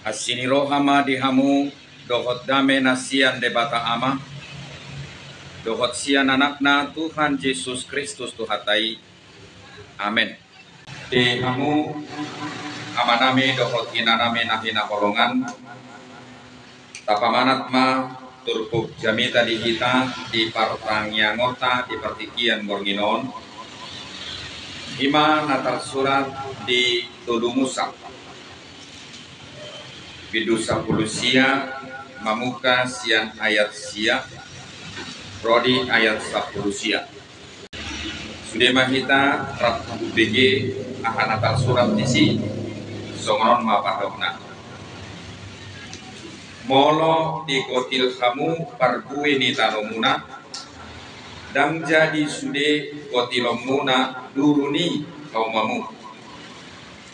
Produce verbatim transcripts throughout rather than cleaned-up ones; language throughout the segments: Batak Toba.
Asi ni roha ma di hamu dohot dame na sian Debata Ama dohot sian Anakna Tuhan Jesus Kristus Tuhanta i. Amen. Di hamu amanami dohot inanami na hinaholongan, tapamanat ma turpuk jamita di hita di partangiangonta di partingkian borngin on, i ma na tarsurat di Tolu Musa, bindu sampulu sia, mamungka sian ayat sia ro di ayat sampulu sia. Sude ma hita rap umbege aha na tarsurat disi. Songon on ma pandokna. Molo digotil hamu parbue ni tanomuna, ndang jadi sude gotilonmuna duru ni haumamuna,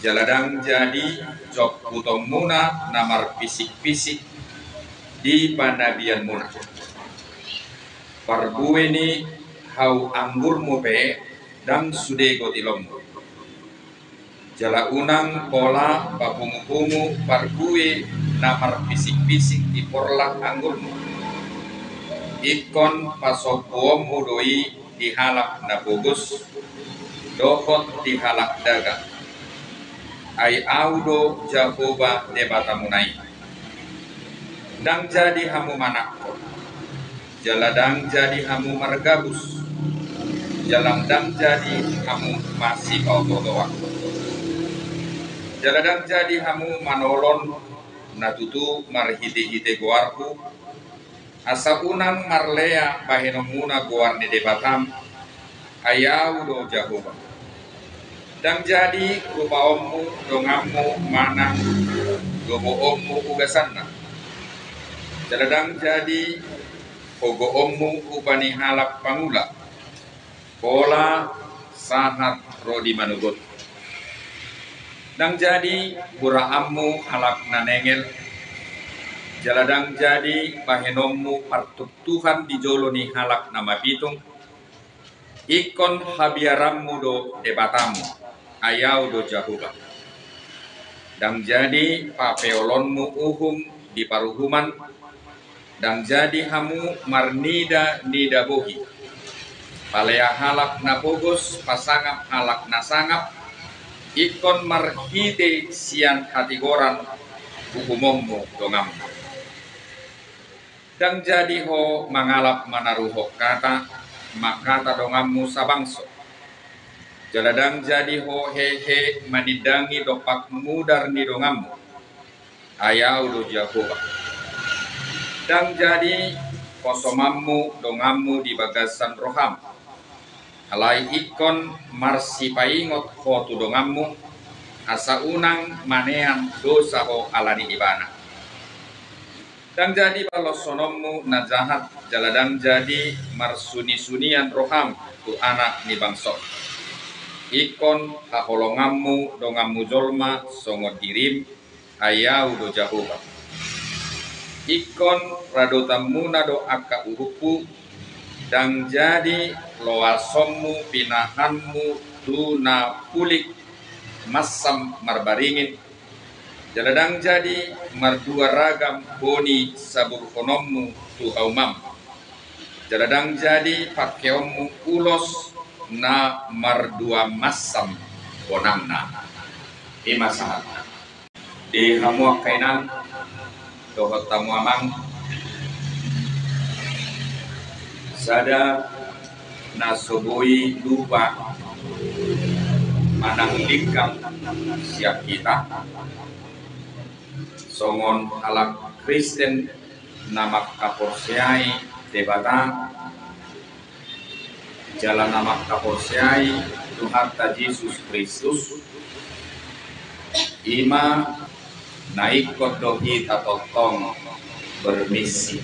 jala ndang jadi jomputonmuna na marpisik-pisik di panabianmuna. Parbue ni hau anggurmu pe ndang sude gotilonmu. Jala unang pola papungu-pungu parbue na marpisik-pisik di porlak anggurmu. Ingkon pasombuonmu do i di halak na pogos dohot di halak dagang. Ai Ahu do Jahowa Debatamuna i. Ndang jadi hamu manangkok, jala ndang jadi hamu margabus, jala ndang jadi hamu masipaoto-otoan, jala ndang jadi hamu manolon na tutu marhite-hite goarhu, asa unang marlea bahenonmuna goar ni Debatam, ai Ahu do Jahowa. Ndang jadi rupaonmu donganmu manang goboonmu ugasanna, jala ndang jadi hogoonmu upa ni halak pangula, pola sahat ro di manogot. Ndang jadi buraanmu halak na nengel, jala ndang jadi bahenonmu partuktuhan di jolo ni halak na mapitung. Ingkon habiaranmu do Debatamu, ai Ahu do Jahowa. Ndang jadi papeolonmu uhum di paruhuman, ndang jadi hamu marnida-nida bohi, palea halak na pogos pasangap halak na sangap, ingkon marhite sian hatigoran uhumonmu donganmu. Ndang jadi ho mangalap manaruhon hata, mangkata donganmu sabangso, jala ndang jadi ho hehe manindangi dompak mudar ni donganmu, ai Ahu do Jahowa. Ndang jadi hosomanmu donganmu di bagasan roham, alai ingkon marsipaingot ho tu donganmu, asa unang manean dosa ho ala ni ibana. Ndang jadi balosononmu na jahat, jala ndang jadi marsunisunian roham tu anak ni bangsam. Ingkon haholonganmu donganmu jolma songon dirim, ai Ahu do Jahowa. Ingkon radotanmuna do angka uhumhu, ndang jadi loasonmu pinahanmu tu na pulik mansam marbaringin, jala ndang jadi mardua ragam boni saburhononmu tu haumam, jala ndang jadi pangkeonmu ulos na mardua mansam bonangna. I ma sahatna. Di hamu angka inang dohot hamu amang, sada na so boi lupa manang lingkang sian hita songon halak Kristen na mangkaporseai Debata jala na mangkaporseai Tuhanta Jesus Kristus, i ma na ingkon do hita tongtong bermisi.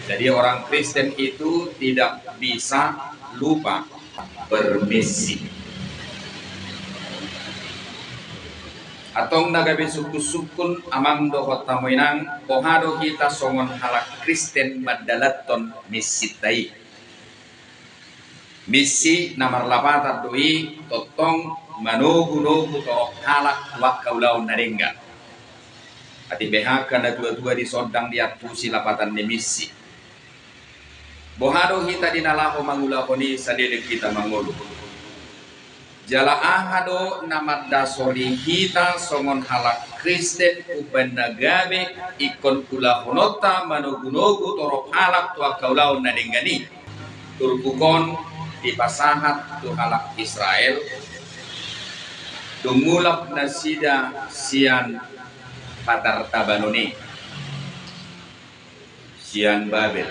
Jadi orang Kristen itu tidak bisa lupa bermisi. Antong na gabe sungkun-sungkun amang dohot hamu inang, boha do hita songon halak Kristen mandalanhon missinta i. Misi na marlapatan do i tongtong manogunogu torop halak tu angka ulaon na denggan. Atik be angka na tuatua di son ndang diantusi lapatan ni misi. Boha do hita di na laho mangulahon i saleleng hita mangolu? Jala aha do na mandasori hita songon halak Kristen umbaen na gabe ingkon ulahononta manogunogu torop halak tu angka ulaon na denggan i? Turpuk on dipasahat tu halak Israel, dung mulak nasida sian patartabanon i, sian Babel.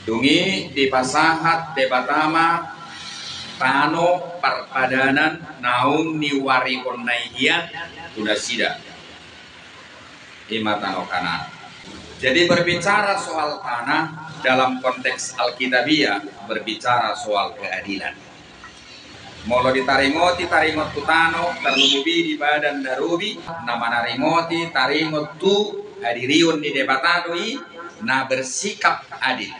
Dung i dipasahat Debata ma tano parpadanan naung niuarihonna i hian tu nasida, i ma tano Kanaan. Jadi berbicara soal tanah dalam konteks Alkitabiah berbicara soal keadilan. Molo ditaringoti taringot tu tano, tarlumobi di badan na robi, na manaringoti taringot tu hadirion ni Debata do i na bersikap adil.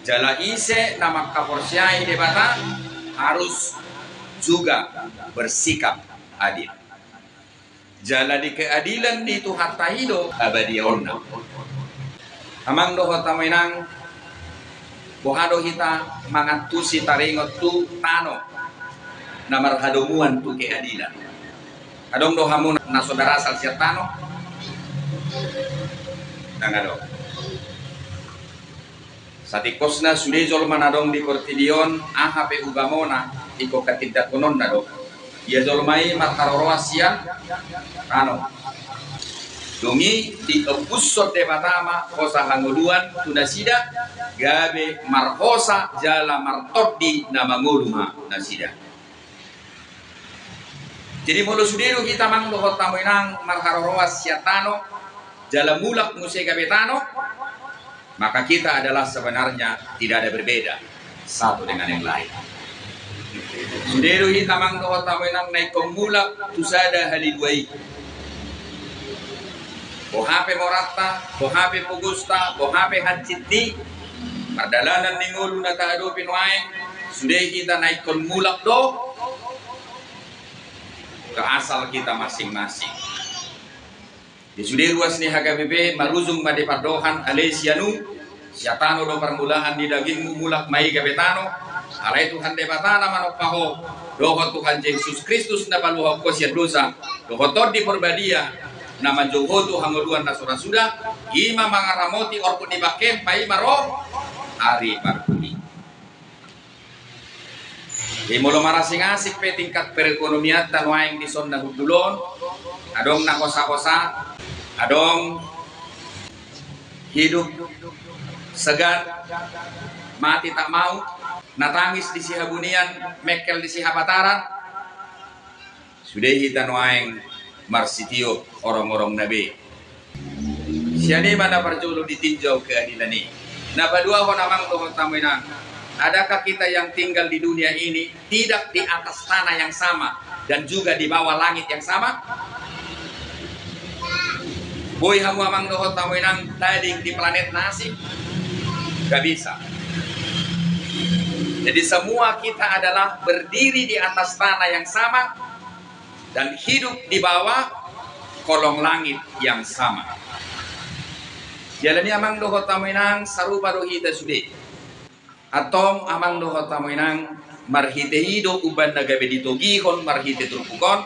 Jala ise na mangkaporseai Debata harus juga bersikap adil. Jala di keadilan ni Tuhanta i do abadiaonna. Amang dohot hamu inang, boha do hita mangantusi taringot tu tano na marhadomuan tu keadilan? Adong do hamu na so berasal sian tano? Ndang adong. Satingkosna sude jolma na adong di portibi on, aha pe ugamona, ingkon hatindanghononna do. Ia jolma i marharoroan sian tano. Dung i diombushon Debata ma hosa hangoluan tu nasida, gabe marhosa jala martondi na mangolu ma nasida. Jadi molo sude do hita amang dohot hamu inang marharoroan sian tano, jala mulak muse gabe tano, maka kita adalah sebenarnya tidak ada berbeda satu dengan yang lain. Sude do hita amang dohot hamu inang na ingkon mulak tu sada haliluai. Boha pe moranta, boha pe pogosta, boha pe hansit ni pardalanan ni ngolu na tahadopi nuaeng, sude hita na ingkon mulak do ke asal kita masing-masing. Di sude ruas ni H K B P marujung ma di pandohan ale sianu, sian tano do parmulaan ni dagingmu, mulak ma i gabe tano. Alai Tuhan Debata na manompa ho, dohot Tuhan Jesus Kristus na paluahon ho sian dosa, dohot Tondi Parbadia na manjou ho tu hangoluan na so ra suda, i ma mangaramoti orpuk ni bangkem paima ro ari parpudi. Jadi molo marasing-asing pe tingkat perekonomianta nuaeng di son na hundul on, adong na hosa-hosa, adong hidup segan, mati tak mau, na tangis di sihabunian, mengkel di sihabataran. Sude hita nuaeng marsitiop orong-orong na be. Sian i ma na parjolo ditinjau keadilan i. Na paduahon amang dohot hamu inang, adakah kita yang tinggal di dunia ini tidak di atas tanah yang sama dan juga di bawah langit yang sama? Boi hamu amang dohot hamu inang tading di planet na asing? Gak bisa. Jadi semua kita adalah berdiri di atas tanah yang sama dan hidup di bawah kolong langit yang sama. Jala ni amang dohot hamu inang, sarupa do hita sude. Antong amang dohot hamu inang, marhite i do umbaen na gabe ditogihon marhite turpuk on,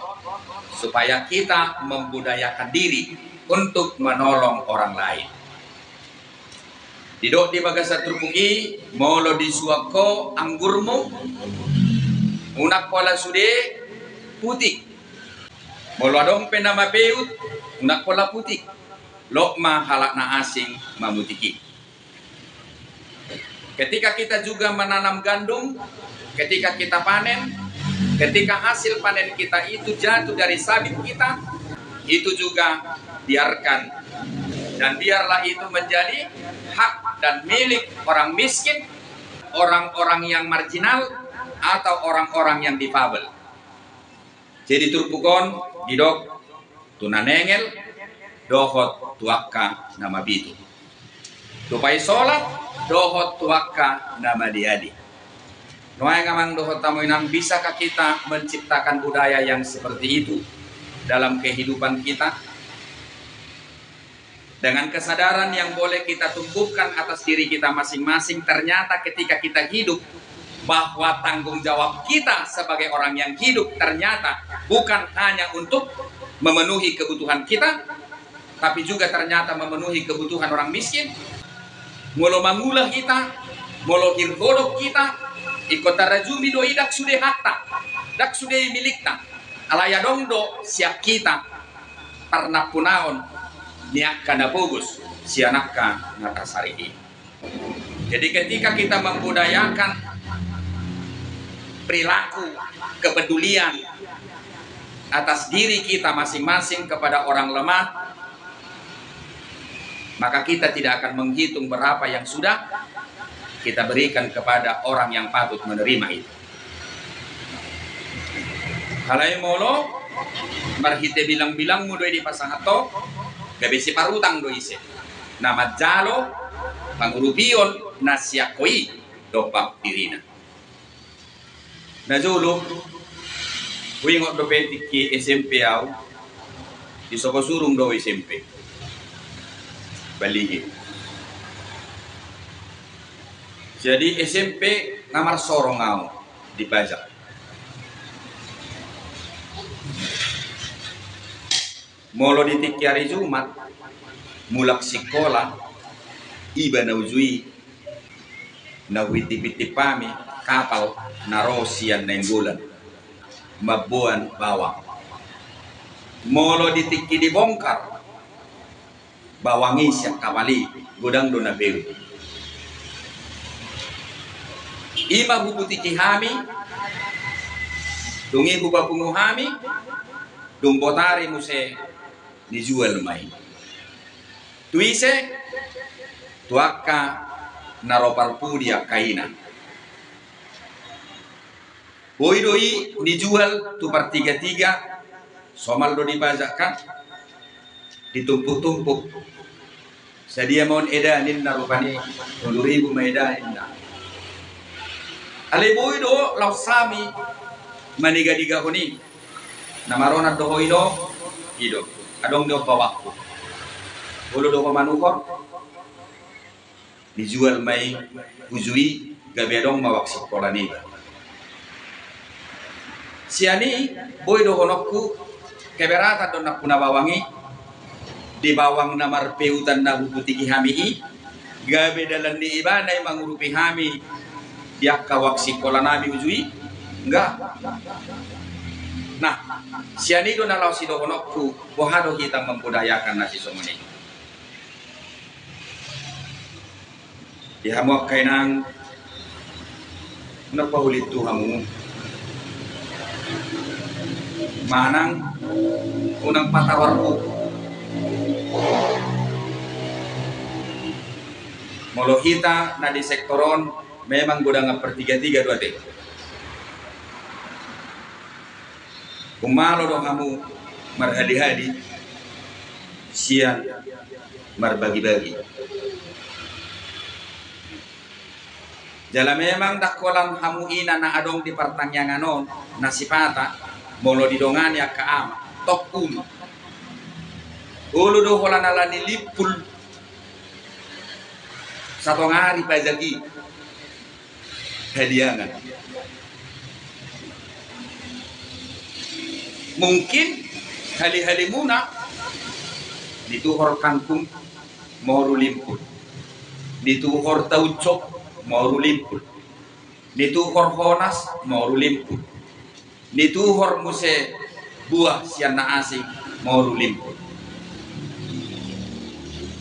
supaya kita membudayakan diri untuk menolong orang lain. Didok di bagasan turpuk i, molo disuan ho anggurmu, unang pola sude putik. Molo adong pe na mapeut, unang pola putik. Lok ma halak na asing mamutik i. Ketika kita juga menanam gandum, ketika kita panen, ketika hasil panen kita itu jatuh dari sabit kita, itu juga biarkan. Dan biarlah itu menjadi hak dan milik orang miskin, orang-orang yang marginal, atau orang-orang yang difabel. Jadi turpuk on didok tu na nengel dohot tu angka na mabitu, tu paisolat dohot tu angka na madiadi. Nuaeng amang dohot hamu inang, bisakah kita menciptakan budaya yang seperti itu dalam kehidupan kita? Dengan kesadaran yang boleh kita tumbuhkan atas diri kita masing-masing, ternyata ketika kita hidup, bahwa tanggung jawab kita sebagai orang yang hidup ternyata bukan hanya untuk memenuhi kebutuhan kita, tapi juga ternyata memenuhi kebutuhan orang miskin. Molo mangula hita, molo hirhodok hita, ingkon tarajumi do i, ndang sude hakta, ndang sude i milikta. Alai adong do sian hita parnampunaon ni angka na pogos sian angka na tarsarihi. Jadi ketika kita membudayakan perilaku kepedulian atas diri kita masing-masing kepada orang lemah, maka kita tidak akan menghitung berapa yang sudah kita berikan kepada orang yang patut menerima itu. Alai molo marhite bilang-bilangmu do i dipasahat ho, gabe siparutang do ise na manjalo pangurupion na sian ho i dompak dirina. Najolo huingot dope tingki S M P au, di Sogosurung do S M P, Baligi. Jadi S M P na marsorong au di pajak. Molo di tingki ari Jumat mulak sikola, iba na uju i na huintip-intip hami kapal na ro sian Nainggolan mamboan bawang. Molo di tingki dibongkar bawang i sian kapal i, godang do na peu. I ma hubutiki hami, dung i hupapungu hami, dung botari muse nijual ma i. Tu ise? Tu angka na ro parpudi angka ina. Boi do i nijual tu partiga-tiga, somal do dipajak kan, ditumpuk-tumpuk. Sadia ma on eda ninna rupani, tolu ribu ma eda ninna. Alai boi do laos hami maniga-digahon i. Na maronan do ho i do, i do. Adong do bawangku. Olo do ho manuhor. Nijual ma i uju i, gabe adong ma uang sikola niba. Sian i boi dohononku, keberatan do nampuna bawang i di bawang na marpeutan na hubutiki hami i, gabe dalan ni ibana i mangurupi hami di angka uang sikola nami uju i? Enggak. Nah, sian i do na laos sidohononku, boha do hita membudayakan na sisongon i. Di hamu angka inang, na pahulit tu hamu manang unang patawarhu. Molo hita na di sektor on memang godang partiga-tiga do ate. Humalo do hamu marhali-hali sian marbagi-bagi. Jala memang ndang holan hamu ina na adong di partangiangan on na sipata molo didongani angka ama, tok ulu. Olo do holan ala ni limpul satonga ari pajak i haliangan. Mungkin hali-halimuna dituhor kangkung moru limpul, dituhor tauco moru limpul, dituhor honas moru limpul, dituhor muse buah sian na asing moru limpul.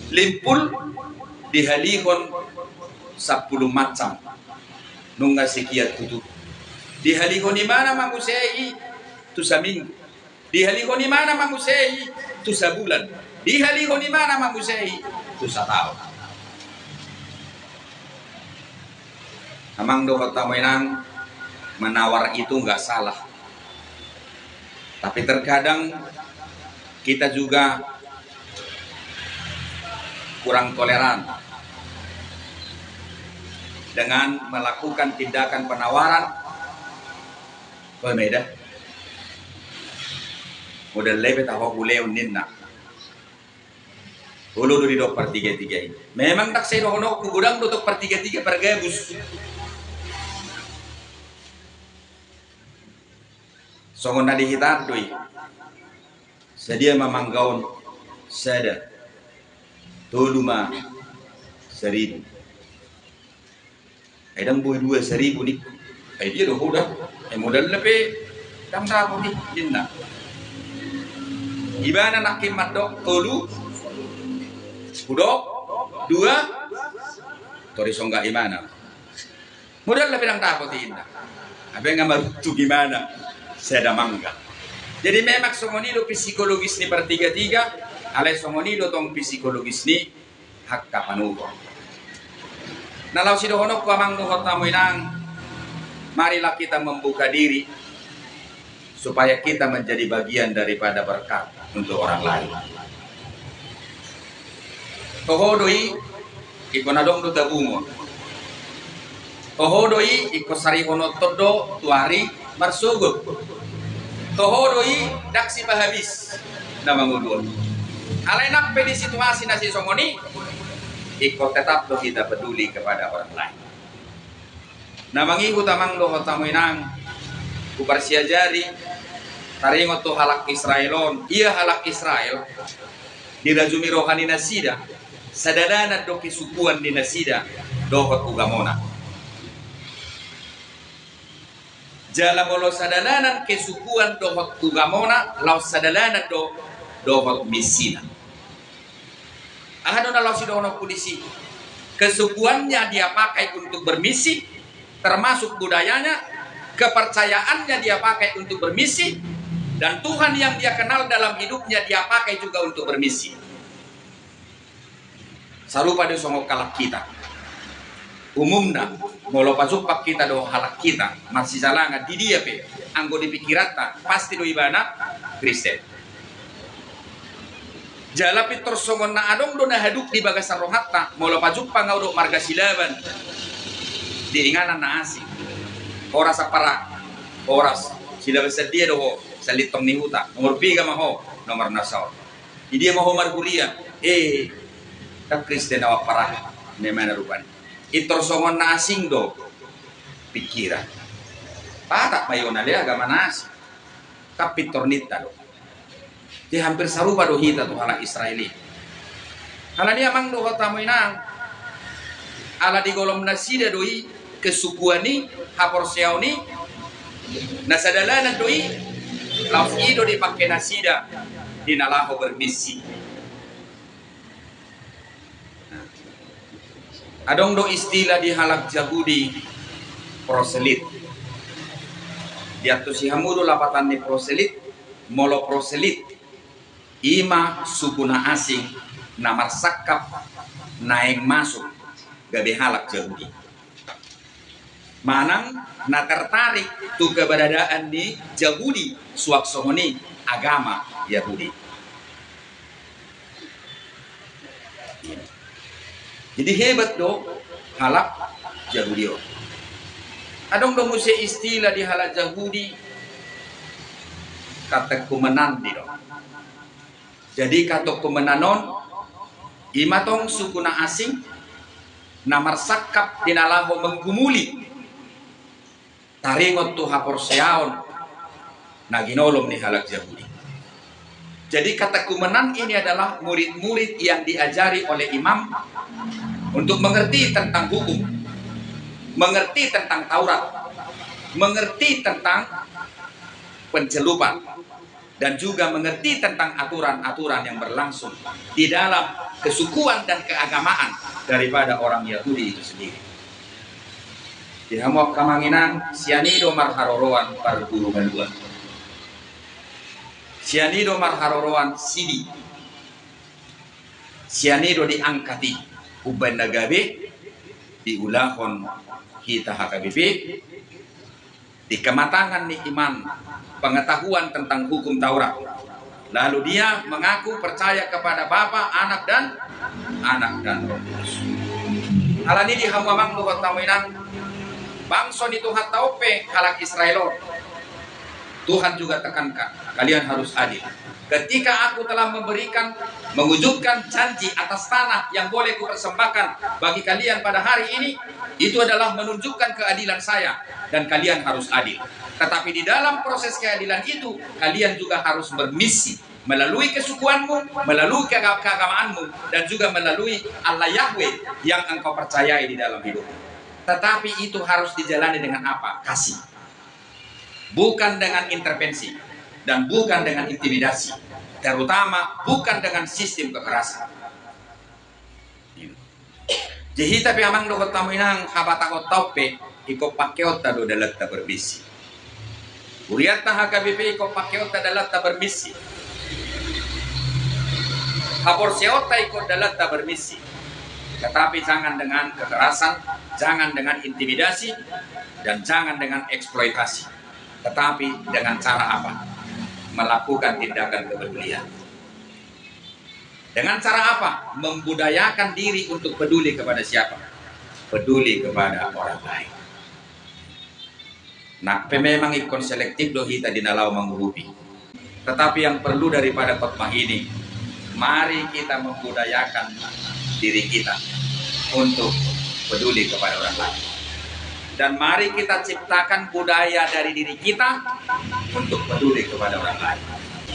Limpul dihalihon sampulu macam, nunga sikian tutu. Dihalihon ibana ma muse i tu saminggu. Dihalihon ibana ma muse i tu sabulan. Dihalihon ibana ma muse i tu sataon. Amang dohot hamu inang, menawar itu nggak salah. Tapi terkadang kita juga kurang toleran. dengan melakukan tindakan penawaran. Oi, meda. Modal lebe taho hulehon ninna. Olo do didok partiga-tiga i. Memang ndang sai dohononku godang do tong partiga-tiga pargabus. Songon na di hita do i. Sadia ma mangga on sada, tolu ma saribu. Ai ndang boi dua saribu ni. Ai dia do huda. Ai modalna pe ndang dapot i ninna. Ibana nangkin mandok tolu, hudok dua, tori songgak ibana. Modalna pe ndang dapot i ninna. Ai nga maruntung ibana sada mangga. Jadi memang songon i do psikologis ni partiga-tiga, alai songon i do tong psikologis ni angka panuhor. Na laho sidohononku amang dohot hamu inang, marilah kita membuka diri supaya kita menjadi bagian daripada berkat untuk orang lain. Toho do i, ingkon adong do tabungon. Toho do i, ingkon sarihononton do tu ari marsogot. Toho do i, ndang sipahabis na mangolu on. Alai nang pe di situasi na sisongon i, ingkon tetap do hita peduli kepada orang lain. Na mangihut amang dohot hamu inang, huparsiajari, taringot tu halak Israel on, ia halak Israel, dirajumi roha ni nasida, sadalanan do kesukuan ni nasida dohot ugamona. Jala molo sadalanan kesukuan dohot ugamona, laos sadalanan do dohot misina. Aha do na laos sidohononku disi? Kesukuannya dia pakai untuk bermisi, termasuk budayanya, kepercayaannya dia pakai untuk bermisi, dan Tuhan yang dia kenal dalam hidupnya dia pakai juga untuk bermisi. Sarupa do songon halak hita. Umumna, molo pajumpang hita dohot halak hita marsijalangan di dia pe, anggo di pikiranta pasti do ibana Kristen. Jala pintor songon na adong do na haduk di bagasan rohanta, molo pajumpang au dohot marga Silaban di inganan na asing. Horas, Ampara, horas. Silaban sian dia do ho? Sian Lintong ni Huta. Nomor piga ma ho? Nomor na saon. Di dia ma ho marhuria? Eh, ndang Kristen au, Ampara, na imana rupani. Pintor songon na asing do pikiran. Batak ma i on ale agama na asing. Kan pintor ninta do. Jadi hampir sarupa do hita tu halak Israel i. Alani i amang dohot hamu inang, ala digolom nasida do i kesukuan i, haporseaon i, na sadalanan do i, laos i do dipangke nasida di na laho bermisi. Adong do istilah di halak Jahudi, proselit. Diantusi hamu do lapatan ni proselit? Molo proselit, i ma suku na asing na marsangkap naeng masuk gabe halak Jahudi. Manang na tertarik tu keberadaan ni Jahudi, suang songon i agama Jahudi. Jadi hebat do halak Jahudi on. Adong do muse istilah di halak Jahudi, katekumenan didok. Jadi katekumenan on, i ma tong suku na asing na marsangkap di na laho menggumuli taringot tu haporseaon na ginolom ni halak Jahudi. Jadi katekumenan ini adalah murid-murid yang diajari oleh imam untuk mengerti tentang hukum, mengerti tentang Taurat, mengerti tentang pencelupan, dan juga mengerti tentang aturan-aturan yang berlangsung di dalam kesukuan dan keagamaan daripada orang Yahudi itu sendiri. Di hamu angka amang inang, sian i do marharoroan parguru malua. Sian i do marharoroan sidi. Sian i do diangkat i, umbaen na gabe diulahon hita H K B P, di kematangan ni iman, pengetahuan tentang hukum Taurat. Lalu dia mengaku percaya kepada Bapa, Anak, dan Anak dan Roh Kudus. Alani i di hamu amang dohot hamu inang, bangso ni Tuhanta on pe halak Israel on, Tuhan juga tekankan, kalian harus adil. Ketika aku telah memberikan, mewujudkan janji atas tanah yang boleh kupersembahkan bagi kalian pada hari ini, itu adalah menunjukkan keadilan saya, dan kalian harus adil. Tetapi di dalam proses keadilan itu, kalian juga harus bermisi melalui kesukuanmu, melalui keaga-, keagamaanmu, dan juga melalui Allah Yahweh yang engkau percayai di dalam hidupmu. Tetapi itu harus dijalani dengan apa? Kasih. Bukan dengan intervensi dan bukan dengan intimidasi, terutama bukan dengan sistem kekerasan. Jadi hita pe amang dohot hamu inang, habatahonta on pe ingkon pakeonta do dalanta bermisi. Hurianta H K B P ingkon pakeonta dalanta bermisi. Haporseaonta ingkon dalanta bermisi. Tetapi jangan dengan kekerasan, jangan dengan intimidasi, dan jangan dengan eksploitasi. Tetapi dengan cara apa? Melakukan tindakan kepedulian. Dengan cara apa? Membudayakan diri untuk peduli kepada siapa? Peduli kepada orang lain. Nang pe memang ingkon selektif do hita di na laho mangurupi. Tetapi yang perlu daripada khotbah ini, mari kita membudayakan diri kita untuk peduli kepada orang lain. Dan mari kita ciptakan budaya dari diri kita untuk peduli kepada orang lain.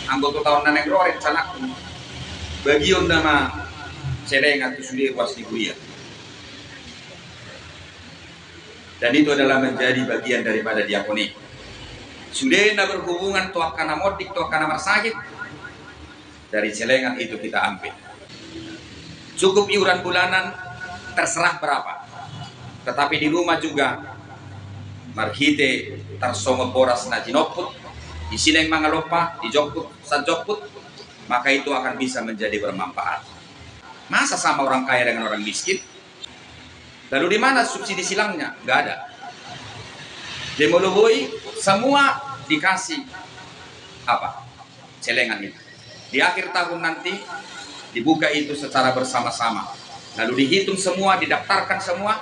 Anggo tu taon na naeng ro, rencanaku, bagion nama celengan tu sude ruas ni huria. Dan itu adalah menjadi bagian daripada diakoni. Sude na berhubungan tu angka na monding, tu angka na marsahit, dari celengan itu kita ambil. Cukup iuran bulanan, terserah berapa. Tetapi di rumah juga, marhite tarsongon boras na jinomput, disi naeng mangalompa, dijokput, sanjokput, maka itu akan bisa menjadi bermanfaat. Masa sama orang kaya dengan orang miskin? Lalu di mana subsidi silangnya? Nggak ada. Di molo boi, semua dikasih apa? Celengan itu. Di akhir tahun nanti dibuka itu secara bersama-sama. Lalu dihitung semua, didaftarkan semua,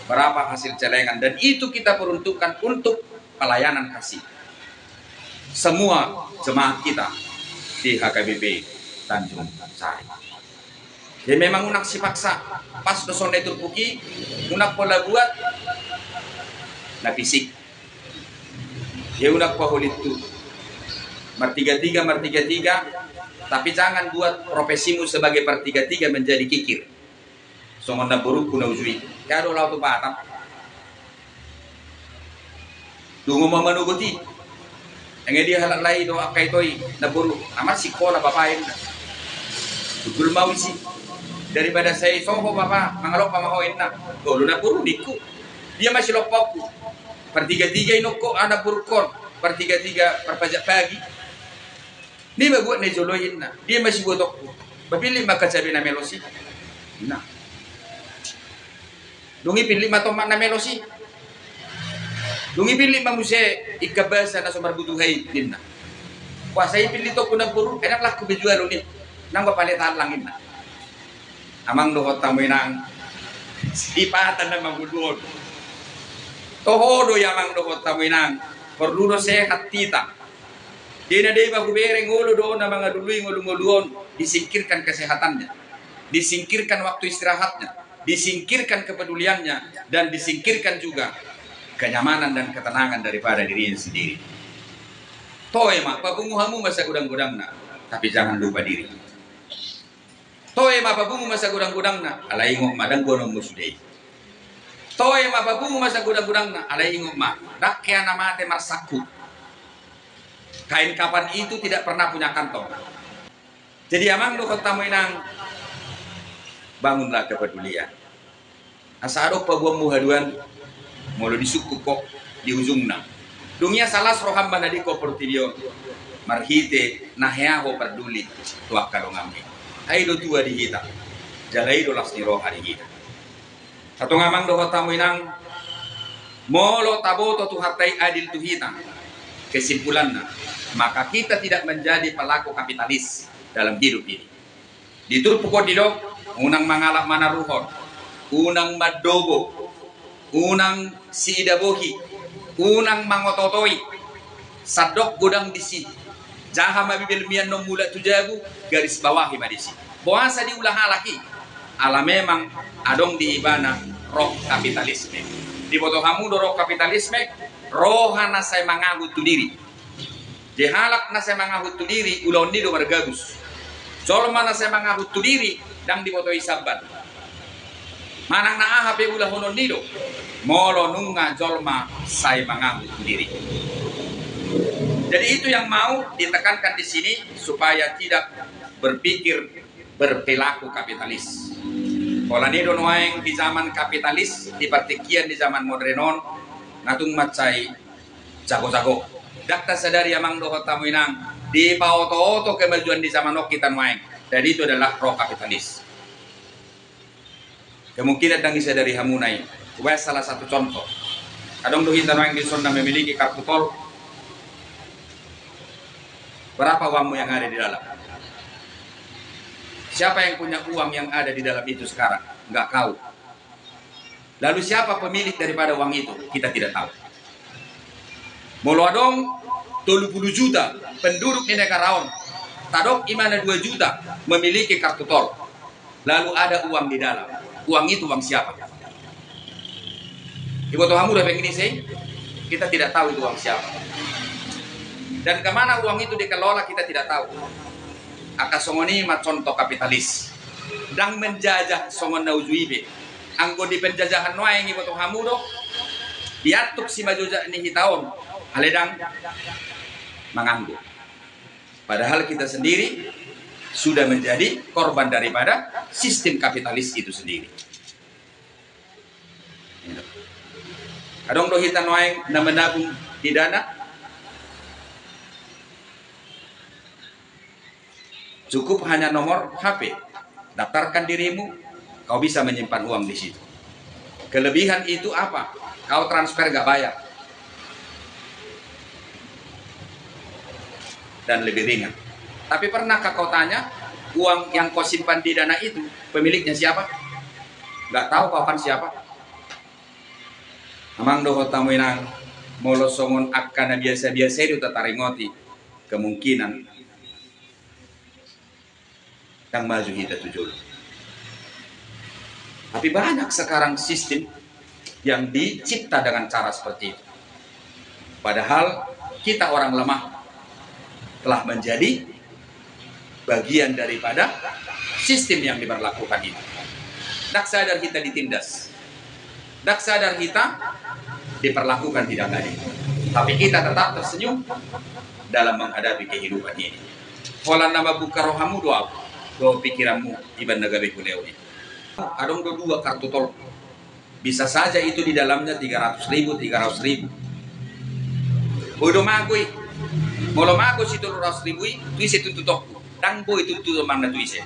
berapa hasil celengan. Dan itu kita peruntukkan untuk pelayanan kasih semua jemaat kita di H K B P Tanjung Sari. Jadi memang unang sipaksa, pas do songon na i turpuk i, unang pola buat na fisik. Jadi unang paholit tu martiga-tiga, martiga-tiga, tapi jangan buat profesimu sebagai partiga-tiga menjadi kikir. Songon namborungku na uju i, nga do laho tu Batam. Dungo ma manogot i. Nga dia halak lae do angka ito i, namboru, aman sikola bapa inna. Tugul ma au disi. Daripada sai soho bapa, mangalompa ma ho inna. Olo namboru ningku. Dia ma silompa ho. Partiga-tiga inongko, anak burukon. Partiga-tiga parpajak pagi. Ni ma buat na i jolo i inna. Dia ma sibuat ho. Papillit ma angka cabe na melos i. Nah. Dung i pillit ma tomak na melos i. Dung i pillit ma muse ingkon basa na so marbutuha i ninna. Kuasa i pillit ho tu namboru, enak lah ku bejual ni. Nang bapale talang inna. Amang dohot hamu inang. Sipata na mangolu on. Toho do i amang dohot hamu inang. Porlu do sehat hita. Di na deba hubereng olo do na mangalului ngolu-ngolu on, disingkirkan kesehatannya, disingkirkan waktu istirahatnya, disingkirkan kepeduliannya, dan disingkirkan juga kenyamanan dan ketenangan daripada dirinya sendiri. Toe ma, papungu hamu ma sagodang-godangna, tapi jangan lupa diri. Toe ma papungu ma sagodang-godangna, alai ingot ma dang gonon mu sude i. Toe ma papungu ma sagodang-godangna, alai ingot ma, dang hea na mate marsangkup. Kain kapan itu tidak pernah punya kantong. Jadi amang dohot hamu inang, bangunlah kepedulian. Asa adong paboaonmu haduan, molo disungkun ho di ujungna. Dung i asa las roham manadingkon portibi on, marhite na hea ho parduli tu angka donganmi. Ai do tua di hita, jala i do las ni roha di hita. Antong amang dohot hamu inang, molo taboto Tuhanta i adil tu hita, kesimpulanna, maka kita tidak menjadi pelaku kapitalis dalam hidup ini. Di turpuk on didok, unang mangalap manaruhon. unang mandobo, unang siidabohi, unang mangotootoi. Sandok godang disi. Jaha ma Bibelmi annon mulak tu jabu, garis bawahi ma disi. Boasa diula halak i? Ala memang adong di ibana roh kapitalisme. Diboto hamu do roh kapitalisme? Roha na sai mangahut tu diri. Jadi halak na sai mangahut tu diri, ulaon ni do margabus. Jolma na sai mangahut tu diri, ndang diboto i sambat. Manang na aha pe ulahonon ni do, molo nunga jolma sai mangahut tu diri. Jadi itu yang mau ditekankan di sini, supaya tidak berpikir, berperilaku kapitalis. Pola ni do nuaeng di zaman kapitalis, di partingkian di zaman modern on, na tung mansai jago-jago. Ndang tasadari amang dohot hamu inang, dipaoto-oto kemajuan di zaman on hita nuaeng. Dan itu adalah roh kapitalis. Kemungkinan ndang disadari hamuna i. Ubaen salah satu contoh. Adong do hita nuaeng dison na memiliki kartu tol. Berapa uangmu yang ada di dalam? Siapa yang punya uang yang ada di dalam itu sekarang? Nggak kau. Lalu siapa pemilik daripada uang itu? Kita tidak tahu. Molo adong tolu pulu juta penduduk ni negara on, tadok ibana dua juta memiliki kartu tol. Lalu ada uang di dalam. Uang itu uang siapa? Diboto hamu do hepeng ni ise? Kita tidak tahu itu uang siapa. Dan kemana uang itu dikelola, kita tidak tahu. Angka songon i ma contoh kapitalis. Ndang menjajah songon na uju i be. Anggo di penjajahan nuaeng, diboto hamu do, diantuk simanjojak ni hita on, alai ndang manganggo. Padahal kita sendiri sudah menjadi korban daripada sistem kapitalis itu sendiri. Adong do hita nuaeng na menabung di Dana? Cukup hanya nomor H P, daftarkan dirimu, kau bisa menyimpan uang di situ. Kelebihan itu apa? Kau transfer nggak bayar. Dan lebih ringan. Tapi pernahkah kau tanya, uang yang kau simpan di Dana itu, pemiliknya siapa? Nggak tahu kau kan siapa? Amang dohot hamu inang, molo songon angka na biasa-biasa i do tataringoti, kemungkinan ndang maju hita tu jolo. Tapi banyak sekarang sistem yang dicipta dengan cara seperti itu. Padahal kita orang lemah telah menjadi bagian daripada sistem yang diberlakukan ini. Ndang sadar hita ditindas. Ndang sadar hita diperlakukan tidak adil. Tapi kita tetap tersenyum dalam menghadapi kehidupan ini. Holan na mambuka rohamu do au, do pikiranmu, iban na gabe hulehon i. Adong do dua kartu tol. Bisa saja itu di dalamnya tiga ratus ribu, tiga ratus ribu. Boi do mago i. Molo mago si tolu ratus ribu i, tu ise tuntutongku? Ndang boi tutu manang tu ise.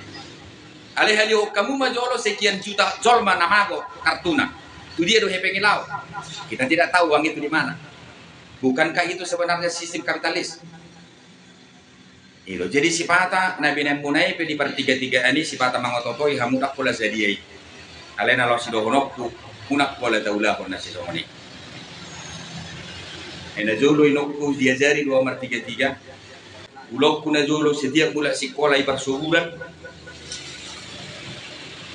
Alai halehon hamu ma jolo sekian juta jolma na mago kartuna. Tu dia do hepeng i laho? Kita tidak tahu uang itu di mana. Bukankah itu sebenarnya sistem kapitalis? I do, jadi sipata na binaenmuna i pe di partigatigaan i, sipata mangotootoi hamu, ndang pola sadia i. Alai na laho sidohononku, unang pola taulahon na sisongon i. Ai na jolo inongku diajari do au martigatiga. Ulaonku na jolo setiap mulak sikola i parsobulan,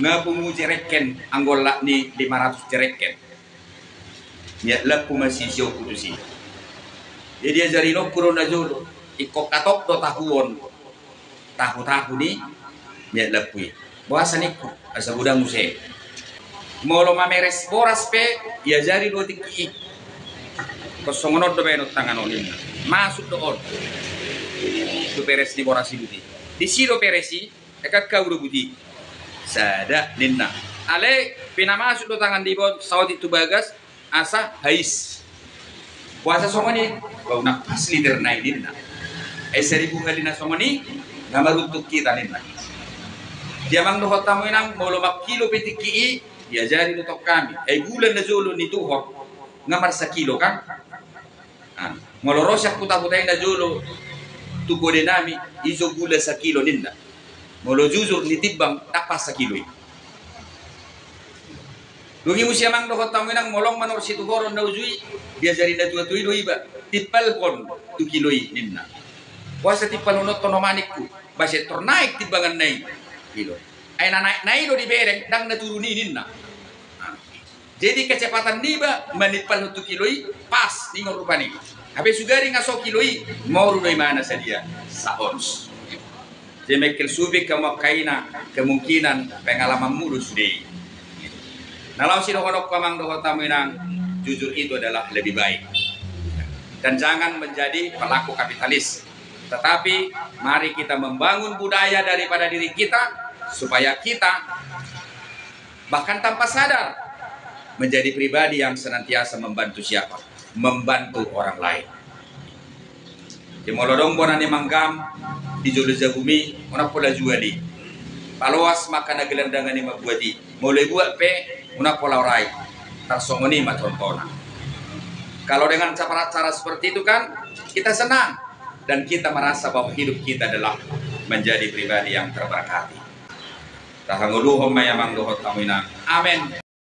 nga pungu jereken anggo lak ni lima ratus jereken. Miak lampu ma sisioku tusi. Jadi diajari inongku do na jolo, ingkon hatop do tahuon, tahu-tahu ni miak lampu i. Boasa ningku, asa godang muse. Molo mameres boras pe, iajari do tingki i. Ingkon songon on do baenon tangan on ninna. Masuk do on tu peres ni boras i buti. Disi do peres i, ekak kau do buti. Sada ninna. Alai pinamasuk do tangan di baon, saotik tu bagas, asa hais. Boasa songon i? Ba unang pas literna i ninna. Ai saribu hali na songon i, na maruntung hita ninna. Dia amang dohot hamu inang, molo mangkilo pe tingki i, diajari do tong hami. Ai gula na jolo nituhor, nga marsakilo kan? Ah, molo ro sian huta-huta i na jolo tu kode nami, ijo gula sakilo ninna. Molo jujur nitimbang, ndang pas sakilo i. Dung i muse amang dohot hamu inang, molo manang situhoron na uju i, diajari na tuatua i do iba, timpalhon tu kilo i ninna. Boasa timpalhononton ho maningku, boasa tor naek timbanganna i. Kilo. Ai na naek na i do dibereng, ndang na turun i ninna. Jadi kecepatan niba manimpalhon tu kilo i pas ningon rupani. Hape sugari nga so kilo i, moru do imana sadia, saons. Jadi mengkel suping hamu angka ina, kemungkinan pengalamanmu do sude i. Na laos sidohononku amang dohot hamu inang, jujur itu adalah lebih baik. Dan jangan menjadi pelaku kapitalis. Tetapi mari kita membangun budaya daripada diri kita supaya kita bahkan tanpa sadar menjadi pribadi yang senantiasa membantu siapa? Membantu orang lain. Jadi molo adong bona ni manggam di jolo jabu mi, unang pola jual i. Paloas ma angka na gelandangan i mambuat i. Molo ibuat pe, unang pola orai. Tarsongon i ma tontona. Kalau dengan cara-cara seperti itu kan, kita senang dan kita merasa bahwa hidup kita adalah menjadi pribadi yang terberkati. Tahangoluhon ma i amang dohot hamu inang. Amen.